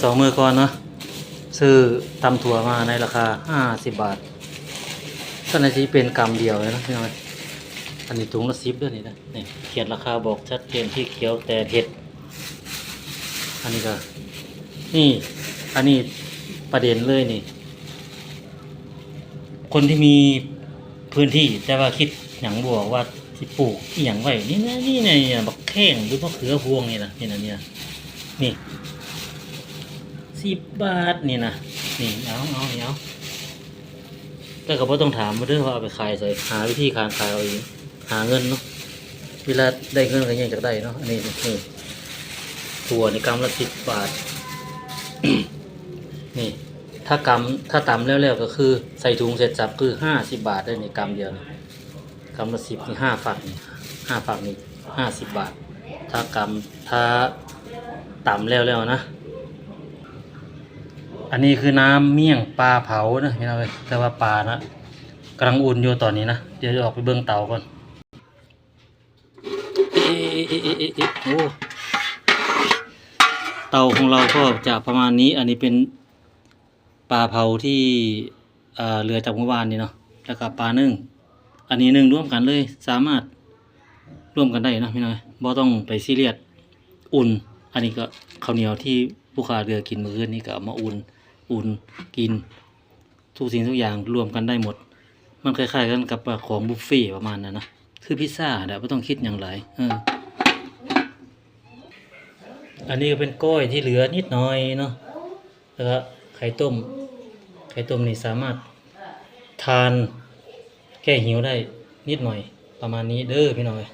ສອງມື້ກ່ອນເນາະ ຊື້ຕຳຖົ່ວມາໃນລາຄາຫ້າສິບບາດ. ສ່ວນໃຫຍ່ຊິເປັນກຳດຽວເລີຍນະພີ່ນ້ອງ. ອັນນີ້ຖົງລະສິບເດີ້ນີ້ນະ. ນີ້ຂຽນລາຄາບອກຊັດເຈນ ສີຂຽວແຕ່ເຜັດ. ອັນນີ້ກໍ ນີ້ ອັນນີ້ປະເດັນເລີຍນີ້. ຄົນທີ່ມີພື້ນທີ່ ແຕ່ວ່າຄິດຫຍັງບໍ່ອອກວ່າຊິປູກອີ່ຫຍັງໄວ້ ນີ້ນະ ນີ້ນະ ນີ້ນະ ບັກແຂ້ງ ຫຼື ມະເຂືອພວງນີ້ນະ ນີ້ນະ ນີ້ນະ ນີ້ ສິບບາດນີ້ນະ ນີ້ ເອົາ ເອົາ ນີ້ເອົາ. ແຕ່ກໍບໍ່ຕ້ອງຖາມເດີ້ວ່າເອົາໄປຂາຍໃສ ຫາວິທີການຂາຍເອົາເອງ ຫາເງິນເນາະ ເວລາໄດ້ເງິນກໍແຍງຈາກໄດ້ເນາະ. ອັນນີ້ ນີ້ ຖົ່ວນີ້ກຳລະສິບບາດ ນີ້ ຖ້າກຳ ຖ້າຕຳແລ້ວໆ ກໍຄືໃສ່ຖົງເສັດສັບ ຄືຫ້າສິບບາດເດີ້ນີ້ ກຳດຽວນີ້ ກຳລະສິບນີ້ ຫ້າຝັກນີ້ ຫ້າຝັກນີ້ ຫ້າສິບບາດ ຖ້າກຳ ຖ້າຕຳແລ້ວໆ ນະ. ອັນນີ້ຄືນ້ຳມ້ຽງປາເຜົາເດີ້ພີ່ນ້ອງເອີຍ ແຕ່ວ່າປານະກຳລັງອຸ່ນຢູ່ຕອນນີ້ນະ. ດຽວຈະອອກໄປເບິ່ງເຕົາກ່ອນ. ເອ ເອ ເອ ເອ ເອ ໂອ້ ເຕົາຂອງເຮົາກໍຈະປະມານນີ້. ອັນນີ້ເປັນປາເຜົາທີ່ ເອີ ເຫຼືອຈາກມື້ວານນີ້ເນາະ ແລ້ວກໍປາໜຶ້ງ ອັນນີ້ໜຶ້ງລວມກັນເລີຍ ສາມາດລວມກັນໄດ້ເນາະພີ່ນ້ອງ ບໍ່ຕ້ອງໄປຊີຣຽສ. ອຸ່ນ ອັນນີ້ກໍເຂົ້າໜຽວທີ່ຜູ້ຂ້າເຫຼືອກິນມື້ຄືນນີ້ ກໍເອົາມາອຸ່ນ ອຸ່ນກິນ ທຸກສິ່ງທຸກຢ່າງລວມກັນໄດ້ໝົດ. ມັນຄ້າຍໆກັນກັບຂອງບຸບເຟປະມານນັ້ນນະ ຄືພິຊຊາຫັ້ນແຫຼະ ບໍ່ຕ້ອງຄິດຫຍັງຫຼາຍ. ເອີ ອັນນີ້ກໍເປັນກ້ອຍທີ່ເຫຼືອນິດໜ້ອຍເນາະ ແລ້ວກໍໄຂ່ຕົ້ມ ໄຂ່ຕົ້ມນີ້ສາມາດທານແກ້ຫິວໄດ້ນິດໜ້ອຍ ປະມານນີ້ເດີ້ພີ່ນ້ອງເອີຍ.